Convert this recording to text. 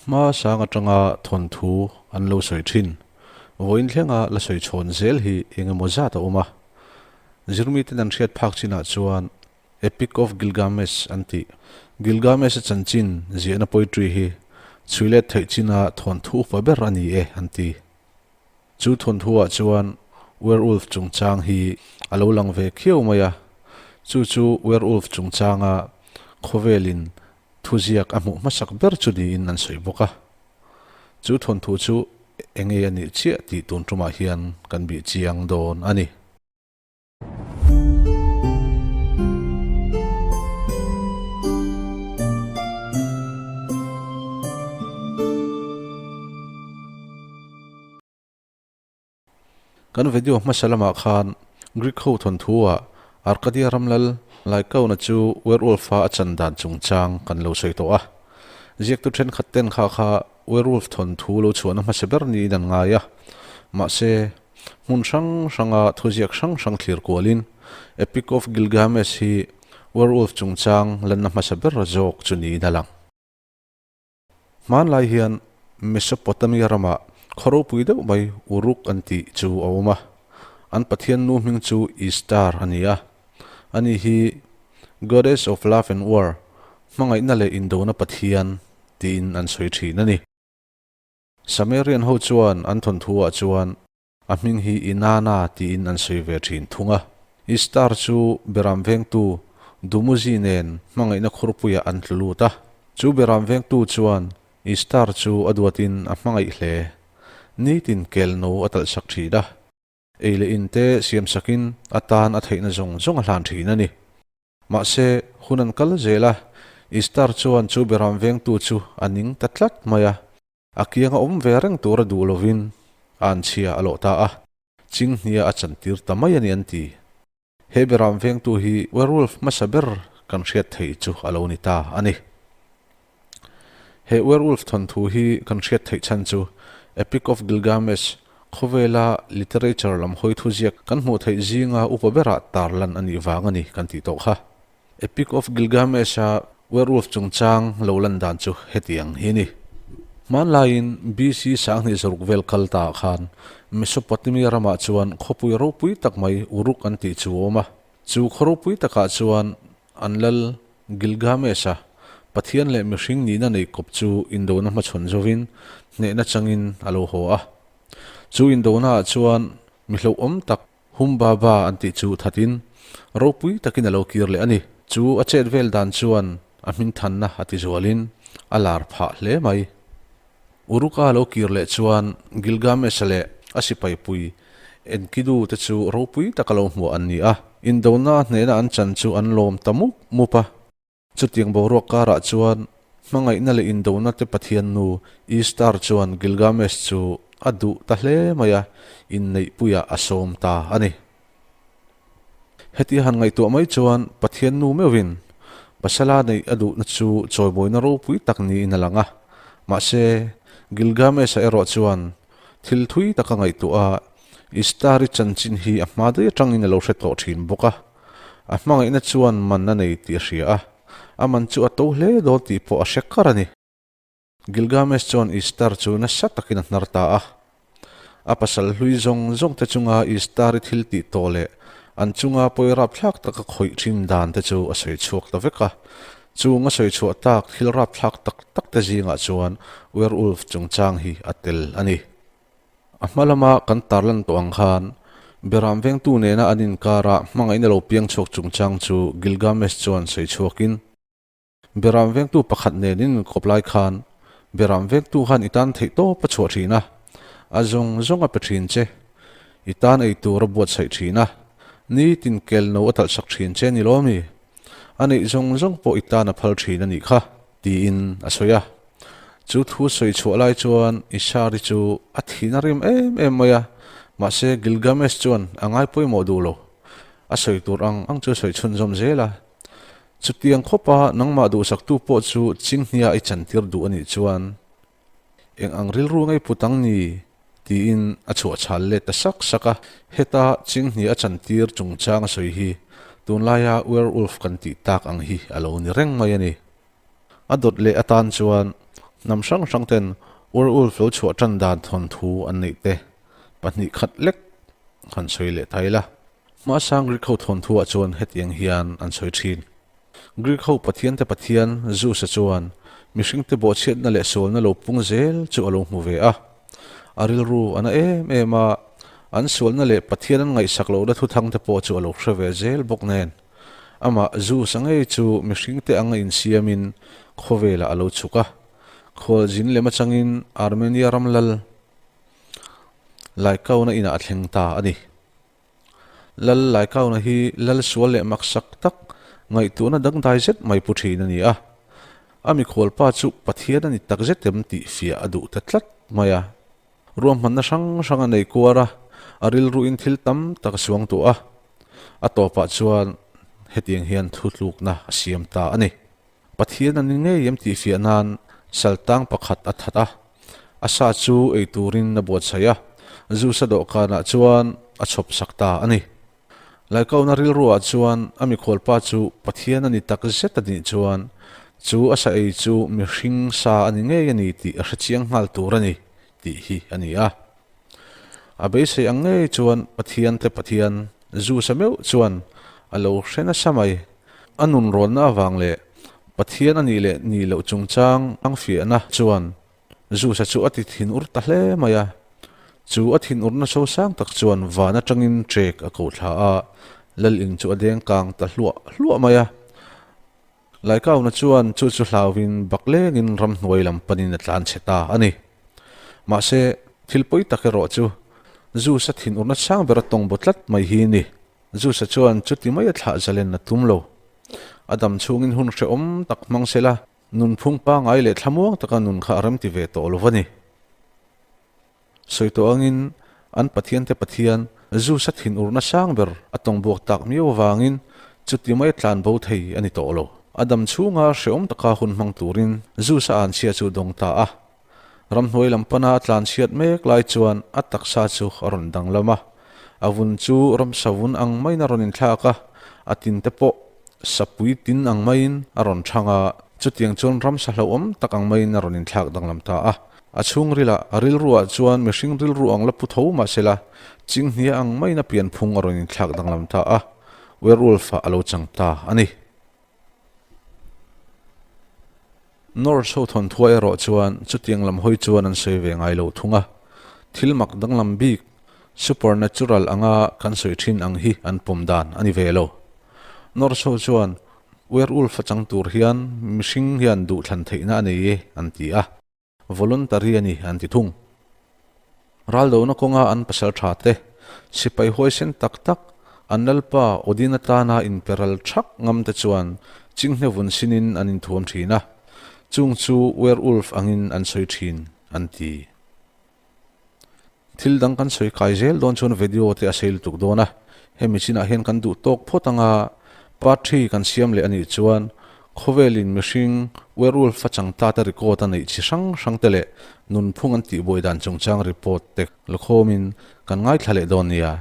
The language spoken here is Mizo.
Hma sang atanga thawnthu an lo sawi thin. Vawiin thlenga la sawi chhawn zel hi eng emaw zat a awm a. Zirmiten an hriat phak chinah chuan Epic of Gilgamesh an tih. Gilgamesh-a chanchin ziahna poetry hi chhui let theih china thawnthu upa ber a ni e an ti. Chu thawnthuah chuan werewolf chungchang hi a lo lang ve khiau mai a, chu chu werewolf chungchanga khawvelin Thuziak a hmuh hmasak ber chu niin an sawi bawk a. Chu thawnthu chu enge a nih chiah tih tun tumah hian kan bih chiang dawn a ni. Kan video hmasa lamah khan Greek ho thawnthu ah Arcadia ram lal Lycaon-a chu werewolf-a a chan dan chungchang kan lo sawi tawh a. Ziaktu thenkhat ten kha kha werewolf thawnthu lo chhuahna hmasa ber niin an ngai a. Mahse, hmun hrang hranga thuziak hrang hrang thlir kualin Epic of Gilgamesh hi werewolf chungchang lanna hmasa ber zawk chu niin a lang. Hmanlai hian Mesopotamia ramah khaw ropui deuh mai Uruk an tih chu a awm a, an pathian nu hming chu Ishtar a ni a. Ani hi Goddess of Love and War, hmangaihna leh indona pathian, tiin an sawi thin a ni. Sumerian ho chuan an thawnthu-ah chuan a hming hi Inanna tiin an sawi ve thin thung a. Ishtar chu Beram vengtu Dumuzi nen hmangaihna khurpuiah an tlu lut a. Chu Beram vengtu chuan Ishtar chu a duatin a hmangaih hle. Nitin kel no a talhsak thin a. Ei leh in te siamsakin a tan a theihna zawng zawng a hlan thin a ni. Mahse, hun an kal zel a, Ishtar chuan chu Beram vengtu chu a ning ta tlat mai a. A kianga awm ve reng tur a duh lovin a anchhia a lawh ta a, chinghnia a chantir ta mai a ni an ti. He beram vengtu hi werewolf hmasa ber kan hriat theih chu a lo ni ta a ni. He werewolf thawnthu hi kan hriat theih chhan chu Epic of Gilgamesh khawvela literature lam hawi thuziak kan hmuh theih zinga upa berah tarlan a nih vang a ni kan tih tawh kha. Epic of Gilgamesh-a werewolf chungchang lo lan dan chu hetiang hi a ni. Hmanlaiin BC 2006 vel kal ta ah khan Mesopotamia ramah chuan khawpui ropui tak mai Uruk an tih chu a awm a. Chu khaw ropui takah chuan an lal Gilgamesh-a pathian leh mihring nihna nei kawp chu indona hmachhawn zovin hnehna changin a lo haw a. Chu indona ah chuan mi hlauhawm tak Humbaba an tih chu thatin ropui takin a lo kir leh a ni. Chu a chet vel dan chuan a hmingthanna a ti zualin a lar phah hle mai. Uruka lo kir leh chuan Gilgamesh-a leh a sipaipui Enkidu te chu ropui taka lo hmuah an ni a. Indona hnehna an chan chu an lawm ta mup mup a. Chutiang boruak karah chuan hmangaihna leh indona te pathian nu Ishtar chuan Gilgamesh chu a duh ta hle mai a, inneihpuiah a sawm ta a ni. Heti han ngaihtuah mai chuan pathian nu meuhin pasala neih a duhna chu chawimawina ropui tak niin a lang a, mahse Gilgamesh-a erawh chuan thil thui taka ngaihtuah a, Ishtar-i chanchin hi a hma daih atangin a lo hre tawh thin bawk a. A hmangaihna chuan man a nei tih a hria a, a man chu a to hle dawn tih pawh a hre kar a ni. Gilgamesh chuan Ishtar chu nasa takin a hnar ta a. A pasal hlui zawng zawng te chunga Ishtar-i thil tih tawh leh an chunga pawi rapthlak taka khawih thin dan te chu a sawi chhuak ta vek a. Chung a sawi chhuah tak thil rapthlak tak tak te zingah chuan werewolf chungchang hi a tel a ni. A hma lama kan tarlan tawh ang khan, Beram vengtu nena an inkara hmangaihna lo piang chhuak chungchang chu Gilgamesh chuan sawi chhuakin, Beram vengtu pakhat nen in inkawp lai khan, Beram vengtu khan i tan theih tawp a chhuah thin a, a zawng zawng a pe thin che, i tan ei tur a buatsaih thin a, nitin kel no a talhsak thin che ni lo mi? A neih zawng zawng pawh i tan a phal thin a nih kha, tiin a sawi a. Chu thu sawi chhuah lai chuan Ishari chu a thihna rim em em mai a, mahse Gilgamesh chuan a ngai pawimawh duh lo. A sawi tur ang ang chu a sawi chhunzawm zel a. Chutiang khawpa nangmah duhsaktu pawh chu chinghnia i chantir duh a nih chuan eng ang rilru ngei put ang ni? tiin a chhuah chhal let ta sak sak a. Heta chinghnia a chantir chungchang a sawi hi tunlaia werewolf kan tih tak ang hi a lo ni reng mai a ni. A dawt leh atan chuan Hnam hrang hrang ten werewolf lo chhuah tan dan thawnthu an neih te 2 khat lek han sawi leh ta ila. Hmasang Greek ho thawnthu ah chuan hetiang hian an sawi thin. Greek ho pathian te pathian Zeus-a chuan mihring te bawhchhiatna leh sualna lo pung zel chu a lo hmu ve a. A rilru a na em em a, an sualna leh pathian an ngaihsak lohna thuthang te pawh chu a lo hre ve zel bawk nen. Amah Zeus-a ngei chu mihring te anga insiamin khawvelah a lo chhuk a. Khualzin lem atangin Armenia ram lal Lycaon-a inah a thleng ta a ni. Lal Lycaon-a hi lal sual leh maksak tak, ngaihtuahna dangdai zet mai pu thin a ni a. A mikhualpa chu Pathian a ni tak zet em tih fiah a duh ta tlat mai a. Ruahmanna hrang hrang a nei kuar a, a rilruin thil tam tak a suang tawh a. A tawpah chuan hetiang hian thutlukna a siam ta a ni. Pathian a ni ngei em tih fiah nan saltang pakhat a that a, a sa chu ei turin a buatsaih a, Zeus-a dawhkanah chuan a chhawp sak ta a ni. Lycaon-a rilruah chuan a mikhualpa chu Pathian a ni tak zet a nih chuan chu a sa ei chu mihring sa a ni ngei a ni tih a hrechiang nghal tur a ni tih hi a ni a. A beisei ang ngei chuan Pathian te Pathian Zeus-a meuh chuan a lo hre nasa mai. A nunrawnna avang leh Pathian a nih leh nih loh chungchang ang fiahna chuan Zeus-a chu a ti thinur ta hle mai a. Chu a thinurna sosang tak chuan van atangin ṭek a ko thla a, lal in chu a deng kang ta hluah hluah mai a. Lycaon-a chuan chu chu hlauhin baklengin ramhnuai lam panin a tlan chhe ta a ni. Mahse, thil pawi tak erawh chu Zeus-a thinurna chang ber a tawng baw tlat mai hi ni. Zeus-a chuan chuti mai a thlah zalen a tum lo. A dam chhungin hun hrehawm tak hmang se la, nunphung pangngai leh thlamuang taka nun kha a remti ve tawh lo va ni. Sawi tawh angin an pathiante pathian Zeus-a thinurna sang ber a tawng buak tak miau avangin chuti mai a tlan bo thei a ni tawh lo. A dam chhunga hrehawm taka hun hmang turin Zeus-a anchhia chu dawng ta a. Ramhnuai lam pana a tlanchhiat mek lai chuan a taksa chu a rawn danglam a, a vun chu ramsa vun ang maiin a rawn inthlak a, a tin te pawh sapui tin ang maiin a rawn thang a, chutiang chuan ramsa hlauhawm tak ang maiin a rawn inthlak danglam ta a. A chhungrilah a rilruah chuan mihring rilru ang la pu tho mahsela chinghnia ang maiin a pianphung a rawn inthlak danglam ta a, werewolf-ah a lo chang ta a ni. Norse ho thawnthua erawh chuan chutiang lam hawi chuan an sawi ve ngai lo thung a, thil mak danglam bik, supernatural, anga kan sawi thin ang hi an pawm dan a ni ve lo. Norse ho chuan werewolf a chang tur hian mihring hian duhthlan theihna a nei e an ti a. Voluntary a ni an ti thung. Raldona kawnga an pasal tha te, sipai huaisen tak tak, an lalpa Odin atana inperal thak ngam te chuan chinghne vun sinin an inthuam thin a, chung chu werewolf angin an sawi thin an ti. Thil dang kan sawi kai zel dawn chuan video te a sei lutuk dawn a, hemi chinah hian kan duh tawk phawt anga party kan siam leh a nih chuan khawvelin mihring werewolf a chang ta te record a neih chi hrang hrang te leh nunphung an tihbuai dan chungchang report te la khawmin kan ngaithla leh dawn nia.